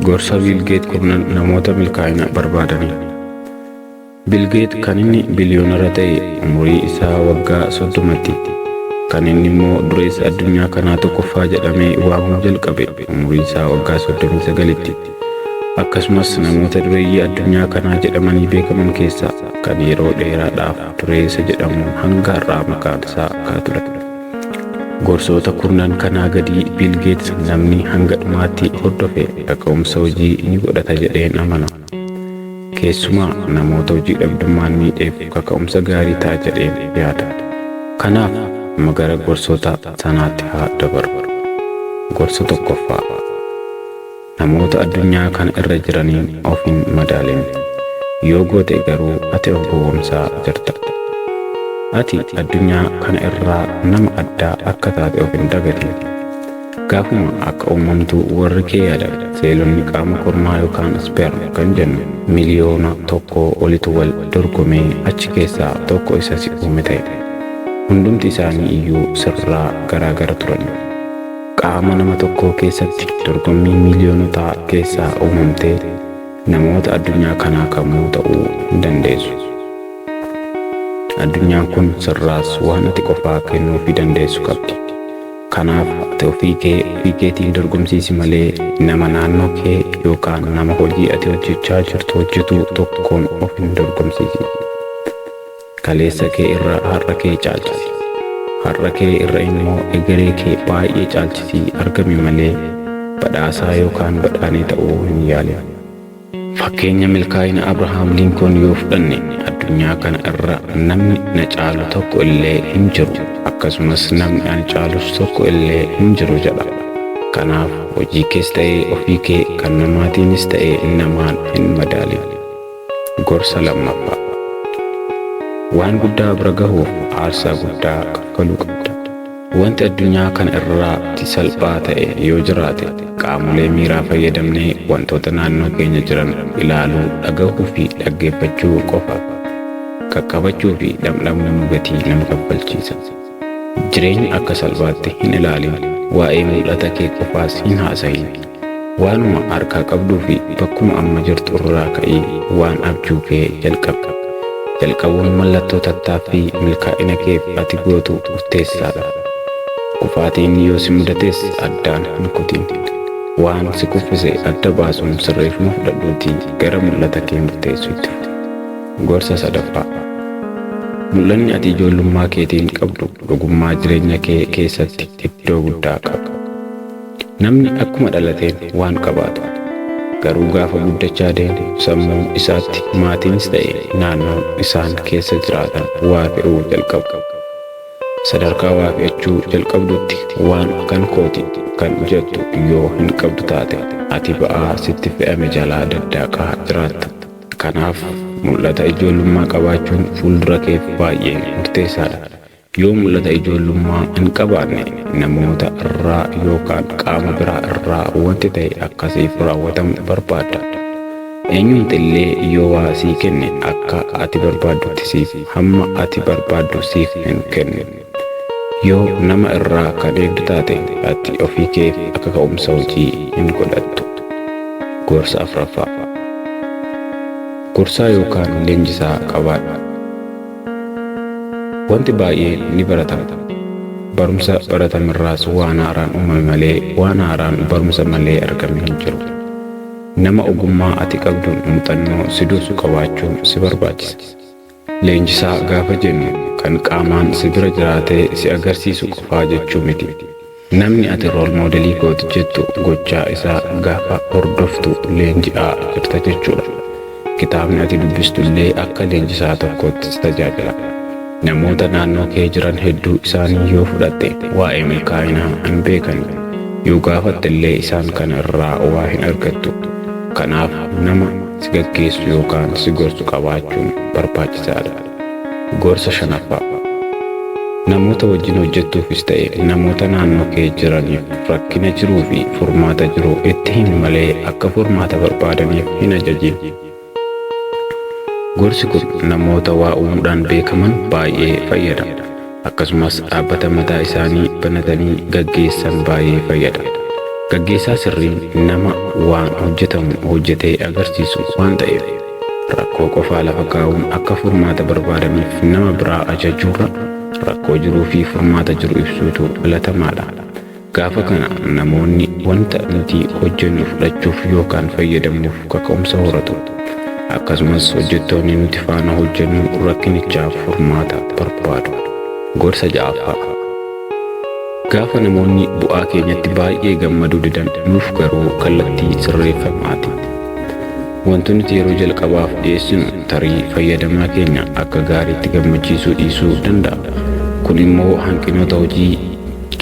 Gorsa Biil Geet kurnan namoota milkaa'ina barbaadanii. Biil Geet kan inni biliyoonara ta'e umurii isaa waggaa 30tti. Kan inni immoo dureessa addunyaa kanaa tokkoffaa jedhamee waamuu jalqabe umurii isaa waggaa 39tti. Akkasumas namoota dureeyyii addunyaa kanaa jedhamanii beekaman keessaa kan yeroo dheeraadhaaf dureessa jedhamuun hanga har'aa maqaan isaa ka'aa ture. Gorsoota kurnan kanaa gadii Biil Geet namni hanga dhumaatti hordofe kaka'umsa hojii ni godhata jedheen amana. Keessumaa namoota hojii dhabdummaan miidheef kaka'umsa gaarii ta'a jedheen yaada. Kanaaf amma gara gorsoota sanaatti haa dabarru. Gorsa tokkoffaa. Namoota addunyaa kana irra jiraniin of hin madaalin. Yoo goote garuu ati of gowwoomsaa jirta. Ati addunyaa kana irraa nama addaa akka taate of hin dagatin. Gaafuma akka uumamtu warri kee yaadan seelonni qaama kormaa yookaan sperm kan jennu 1,000,000 olitu wal dorgomee achi keessaa tokko isa si uume ta'e. Hundumti isaanii iyyuu sirraa garaagara turan. Qaama nama tokkoo keessatti dorgommii miiliyoonotaa keessaa uumamtee namoota addunyaa kanaa kamuu ta'uu hin dandeessu. Addunyaan kun sirraas waan ati qofaa kennuufii dandeessu qabdi. Kanaaf ati ofii kee ofii keetiin dorgomsiisi malee nama naannoo kee yookaan nama hojii ati hojjechaa jirtu hojjetu tokkoon of hin dorgomsiisin. Kaleessa kee irra har'a kee caalchisi. Har'a kee irra immoo egeree kee baay'ee caalchisii argami malee badhaasaa yookaan badhaanee ta'uu hin yaalin. Fakkeenya milkaa'ina Abrahaam Linkoon yoo fudhanne addunyaa kana irra namni na caalu tokko illee hin jiru akkasumas namni ani caalus tokko illee hin jiru jedha. Kanaaf hojii kees ta'ee ofii kee kan namaatiinis ta'ee namaan hin madaalin. Gorsa lammaffaa. Waan guddaa bira gahuuf aarsaa guddaa kaffaluu qabda. Wanti addunyaa kana irraatti salphaa ta'e yoo jiraate qaamolee miiraa fayyadamnee wantoota naannoo keenya jiran ilaaluu, dhagahuu fi dhaggeeffachuu qofa. Qaqqabachuu fi dhamdhamuun gatii nama kaffalchiisa. Jireenya akka salphaatti hin ilaalin, waa'ee mul'ata kee qofaas hin haasahin. Waanuma harkaa qabduu fi bakkuma amma jirtu irraa ka'ii waan abjuu kee jalqabi. Jalqabuun mallattoo tattaaffii milkaa'ina keef ati gootu murteessaadha. Kufaatiin yoo si mudates addaan hin kutin. Waan si kuffise adda baasuun sirreeffama fudhadhuutii gara mul'ata kee murteessuu itti fufi. Gorsa sadaffaa. Mul'anni ati ijoollummaa keetiin qabdu dhugummaa jireenya kee keessatti iddoo guddaa qaba. Namni akkuma dhalateen waan qabaatu. Garuu gaafa guddachaa deemu sammuu isaatti maatiinis ta'e naannoon isaan keessa jiraatan waa fe'uu jalqabu. Sadarkaa waa fe'achuu jalqabdutti waan kan kooti kan jettu yoo hin qabdu taate ati ba'aa sitti fe'ame jalaa daddaaqaa jiraatta. Kanaaf mul'ata ijoollummaa qabaachuun fuuldura keef baay'ee murteessaadha. Yoo mul'ata ijoollummaa hin qabaanne namoota irraa yookaan qaama biraa irraa wanti ta'e akka siif raawwatamu barbaadda. Eenyumti illee yoo waa sii kenne akka ati barbaaddutti siif hamma ati barbaaddu siif hin kennu. Yoo nama irraa kan eegdu taate ati ofii keef akka ka'umsa hojii hin godhattu. Gorsa afraffaa. Gorsaa yookaan leenjisaa qabaadhu. Wanti baay'een ni baratama. Barumsa baratamerraas waan haaraan uumame malee waan haaraan barumsa malee argame hin jiru. Nama ogummaa ati qabduun muuxannoo si dursu qabaachuun si barbaachisa. Leenjisaa gaafa jennu kan qaamaan si bira jiraatee si agarsiisu qofaa jechuu miti. Namni ati role model kooti jettu gochaa isaa gaafa hordoftu leenji'aa jirta jechuudha. Kitaabni ati dubbistu illee akka leenjisaa tokkootti si tajaajila. Namoota naannoo kee jiran hedduu isaanii yoo fudhatte waa'ee milkaa'inaa hin beekani. Yoo gaafatte illee isaan kana irraa waa hin argattu. Kanaaf nama si gaggeessu yookaan si gorsu qabaachuun barbaachisaadha. Gorsa shanaffaa. Namoota wajjin hojjettuufis ta'e namoota naannoo kee jiraniif rakkina jiruu fi furmaata jiru itti himi malee akka furmaata barbaadaniif hin ajajin. Gorsi kun namoota waa uumuudhaan beekaman baay'ee fayyada. Akkasumas dhaabbata mataa isaanii banatanii gaggeessan baay'ee fayyada. Gaggeessaa sirriin nama waan hojjetamu hojjetee agarsiisu waan ta'eef rakkoo qofaa lafa kaa'uun akka furmaata barbaadaniif nama biraa ajajuurra rakkoo jiruu fi furmaata jiru ibsuutu filatamaadha. Gaafa kana namoonni wanta nuti hojjennu fudhachuuf yookaan fayyadamuuf kaka'umsa horatu. Akkasumas hojjettoonni nuti faana hojjennu rakkinichaaf furmaata barbaadu. Gorsa ja'affaa. Gaafa namoonni bu'aa keenyatti baay'ee gammaduu didan nuuf garuu kallattii sirreeffamaati. Wanti nuti yeroo jalqabaaf dhiyeessinu tarii fayyadamaa keenya akka gaariitti gammachiisuu dhiisuu danda'a. Kun immoo hanqinoota hojii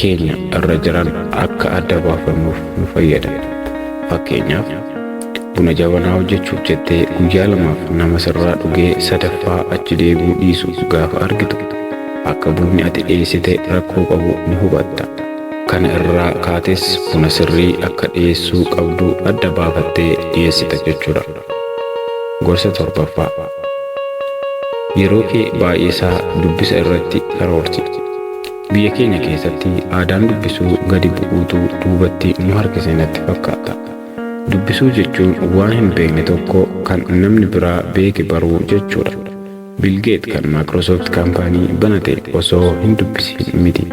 keenya irra jiran akka adda baafannuuf nu fayyada. Fakkeenyaaf, buna jabanaa hojjechuuf jettee guyyaa lamaaf nama sirraa dhugee sadaffaa achi deebi'uu dhiisu gaafa argitu akka bunni ati dhiyeessite rakkoo qabu ni hubatta. Kana irraa kaates buna sirrii akka dhiyeessuu qabdu adda baafattee dhiyeessita jechuudha. Gorsa torbaffaa. Yeroo kee baay'eesaa dubbisa irratti karoorsi. Biyya keenya keessatti aadaan dubbisuu gadi bu'uutu duubatti nu harkise natti fakkaata. Dubbisuu jechuun waan hin beekne tokko kan namni biraa beeke baruu jechuudha. Bill Gates kan Microsoft kaampaanii banate osoo hin dubbisiin miti.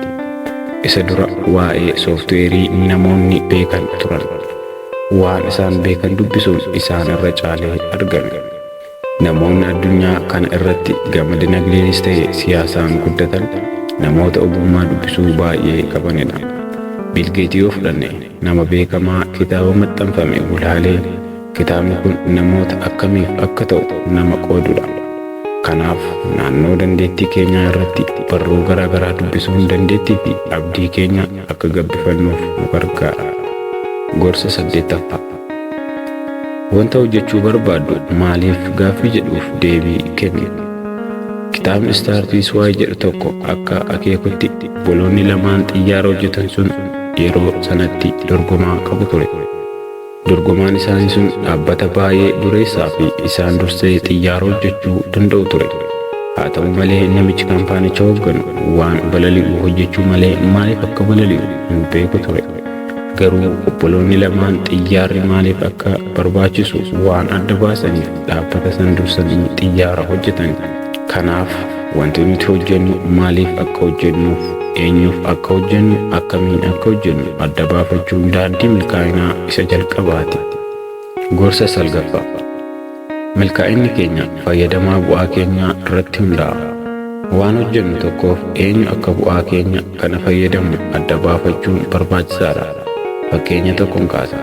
Isa dura waa'ee sooftiweerii namoonni beekan turan. Waan isaan beekan dubbisuun isaan irra caalee argame. Namoonni addunyaa kana irratti gama dinagdeenis ta'e siyaasaan guddatan namoota ogummaa dubbisuu baay'ee qabanidha. Bill Gates yoo fudhanne nama beekamaa kitaaba maxxanfame gulaalee kitaabni kun namoota akkamiif akka ta'u nama qoodudha. Kanaaf naannoo dandeettii keenyaa irratti barruu garaa garaa dubbisuun dandeettii fi abdii keenya akka gabbifannuuf nu gargaara. Gorsa saddeettaffaa. Wanta hojjechuu barbaaddu maaliif gaaffii jedhuuf deebii kenni. Kitaabni Start With Why jedhu tokko akka akeekutti obboloonni lamaan xiyyaara hojjetan sun yeroo sanatti dorgomaa qabu ture. Dorgomaan isaanii sun dhaabbata baay'ee dureessaa fi isaan dursee xiyyaara hojjechuu danda'u ture. Haa ta'u malee namichi kaampaanicha hoogganu waan balali'u hojjechuu malee maaliif akka balali'u hin beeku ture. Garuu obboloonni lamaan xiyyaarri maaliif akka barbaachisu waan adda baasaniif dhaabbata san dursanii xiyyaara hojjetan. Kanaaf wanti nuti hojjennu maaliif akka hojjennuuf, eenyuuf akka hojjennu, akkamiin akka hojjennu adda baafachuun daandii milkaa'inaa isa jalqabaati. Gorsa salgaffaa. Milkaa'inni keenya fayyadamaa bu'aa keenyaa irratti hundaa'a. Waan hojjennu tokkoof eenyu akka bu'aa keenya kana fayyadamu adda baafachuun barbaachisaadha. Fakkeenya tokkon kaasa.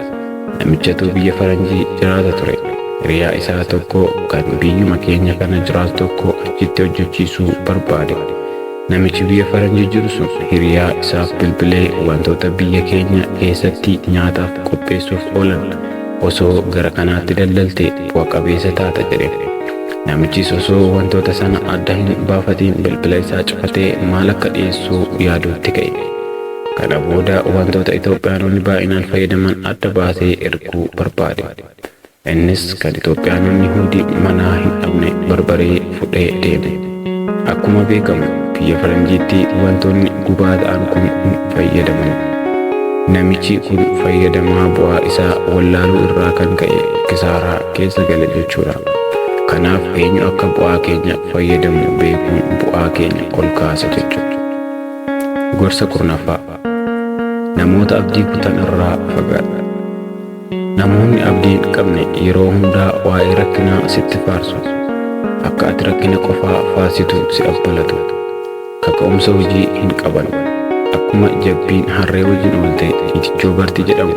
Namichatu biyya faranjii jiraata ture. Hiriyaa isaa tokko kan biyyuma keenya kana jiraatu tokko achitti hojjechiisuu barbaade. Namichi biyya faranjii jiru sun hiriyaa isaaf bilbilee wantoota biyya keenya keessatti nyaataaf qopheessuuf oolan osoo gara kanaatti daldalte bu'a qabeessa taata jedhe. Namichis osoo wantoota sana adda hin baafatiin bilbila isaa cufatee maal akka dhiyeessuu yaaduutti ka'e. Kana booda wantoota Itoophiyaanonni baay'inaan fayyadaman adda baasee erguu barbaade. Innis kan Itoophiyaanonni hundi manaa hin dhabne barbaree fudhee deeme. Akkuma beekamu biyya faranjiitti wantoonni gubaa ta'an kun hin fayyadaman. Namichi kun fayyadamaa bu'aa isaa wallaaluu irraa kan ka'e kisaaraa keessa gale jechuudha. Kanaaf eenyu akka bu'aa keenya fayyadamu beekuun bu'aa keenya ol kaasa jechuudha. Gorsa kurnaffaa. Namoota abdii kutan irraa fagaadhu. Namoonni abdii hin qabne yeroo hundaa waa'ee rakkinaa sitti faarsu. Akka ati rakkina qofaa faarsitu si abbalatu. Kaka'umsa hojii hin qaban. Akkuma jabbiin harree wajjin oolte itichoo barti jedhamu,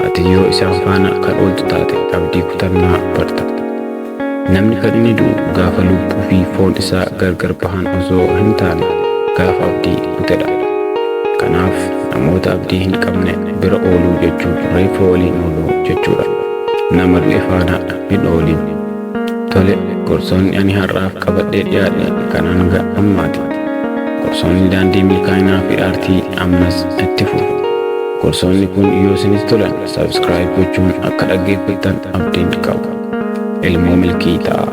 ati yoo isaan faana kan ooltu taate abdii kutannaa barta. Namni kan inni du'u gaafa lubbuu fi foon isaa gargar bahan osoo hin taane gaafa abdii kutedha. Kanaaf namoota abdii hin qabne bira ooluu jechuun reeffa waliin ooluu jechuudha. Nama du'e faana hin oolin. Tole, gorsoonni ani har'aaf qabadhee dhiyaadhe kan hanga ammaati. Gorsoonni daandii milkaa'inaa fi aartii ammas itti fufu. Gorsoonni kun yoo isinitti tolan subscribe gochuun akka dhaggeeffattan abdiin qaba. Ilmoo milkii ta'a.